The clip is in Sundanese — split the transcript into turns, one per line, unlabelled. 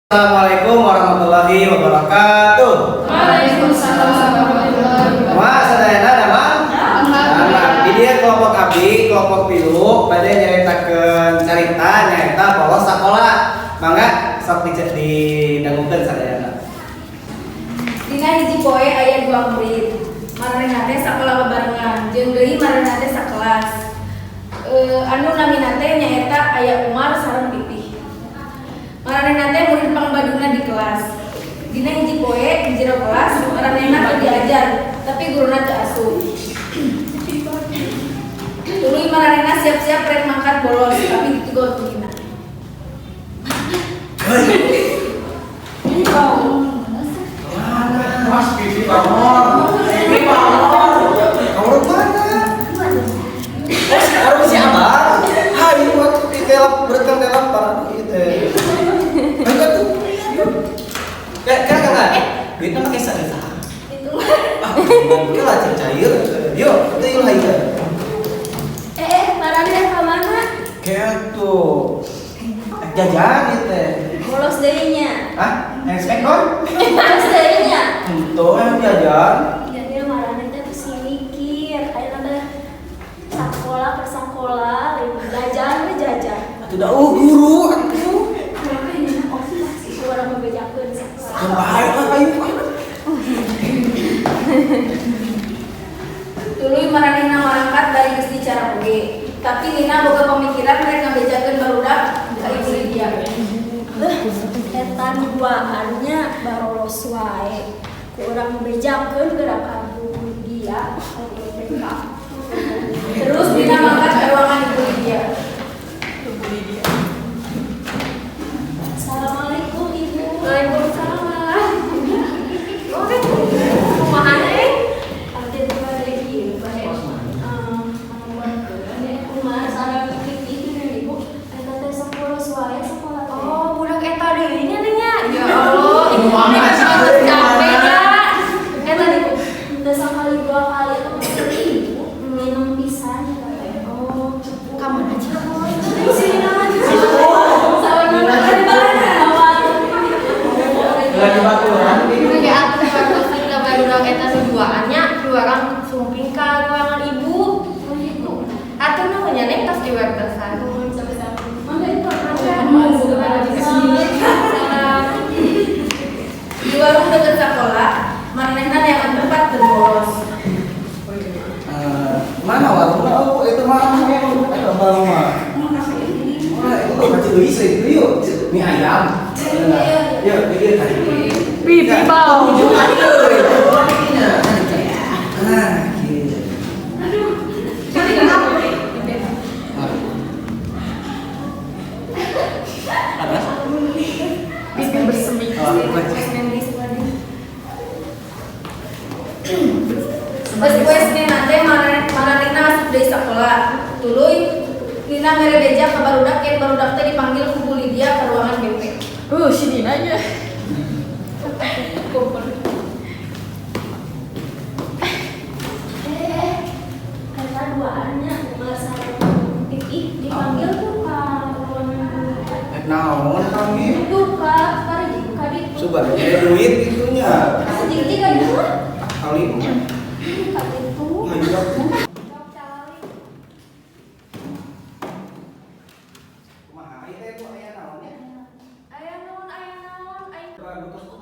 Assalamualaikum warahmatullahi wabarakatuh.
Waalaikumsalam warahmatullahi wabarakatuh.
Wah, sadayana damang? Damang. Di dieu kelompok abdi, kelompok tilu, bade nyaritakeun carita nyaeta bolos sakola. Mangga sok didangukeun sadayana.
Dina hiji poe aya dua murid. Maranehna teh sakola bebarengan, jeung deui maranehna teh sakelas. Anu namina teh nyaeta aya Umar sareng Pipih. Maranehna teh murid pangbadugna di kelas. Dina hiji poe di jero kelas, maranehna teu diajar, tapi guruna teu asup. Tuluy maranehna siap-siap rek mangkat bolos, tapi ditegur ku Dina.
Mana? Mas Pipi bangor. Pipi bangor. Kamu mana? Oh, warung si Abang. Hayu atuh ditelap berekam telap ieu teh. Ayo atuh. Ya, kan kan. Duitnya make saeutik.
Itu.
Ah, mungkin lah cair. Yuk, itu yuk lah itu.
Maraneh ka mana?
Kayak tuh. Jajan gitu teh.
Bolos deui nya.
Hah? Yang spekon?
Bolos deui nya.
Itu yang jajan.
Jadi maraneh teh terus mikir, ayeuna teh sakola ke sakola, lain jajan we jajan.
Atuh dah guru atuh.
Pasti urang ngebejakeun sakola.
Yang baik lah ayo.
Tuluy maranehna marangkat dari geus dicara oge. Tapi Nina boga pemikiran rek ngabejakeun barudak ka Ibu Lydia.
Eta duaan nya barolos wae. Ku urang bejakeun geura ka Bu Lydia, ka BPK.
Terus Nina mangkat ke ruangan Ibu Lydia.
Assalamualaikum Ibu.
Waalaikumsalam. Oke, kumaha neng?
Abdi teh bade ieu bade panambuankeun ya kumaha sareng Pipi geuning Ibu. Eta teh sok bolos wae sakola teh.
Oh, budak eta deui nya teh nya. Ya Allah, ibu
Kumaha
mah
sih?
capek nya. Eta di
Teu sakali dua kali atau ibu minum pisan eta teh.
Oh, ka mana sih?
Sini nama
Lagi baturan.
Oke, atuh waktu ka barudak eta nu duaan nya, ruangan sumping ka ruangan ibu. Atuh nuhun nya neng tos diwartosan. Salam.
Di warung deket sekolah, maranehna neangan tempat keur bolos.
Eh, mana warungnya? Oh, itu mana? Itu warung mah. Wah, itu baca deui itu yuk. Mie ayam. Yuk, ini tadi.
Pipi bau.
Nah, gitu.
Pipi bersemi.
Geus poe Senin teh maranehna asup deui sakola. Tuluy Nina mere beja ka barudak yen barudak teh dipanggil ku Bu Lydia ka ruangan BP.
Si Dina nya. Kumpul.
Eta duaan nya Umar sareng Pipi dipanggil tuh ka ruangan guru.
Eh, naon kami?
Tuh ka ka ditu.
Coba ada duit itunya.
Jadi ka ditu mah.
Kali
Ka ditu.
Ayo aku. Kumaha ieu teh aya naon nya?
Aya naon, aya naon, aya
Terus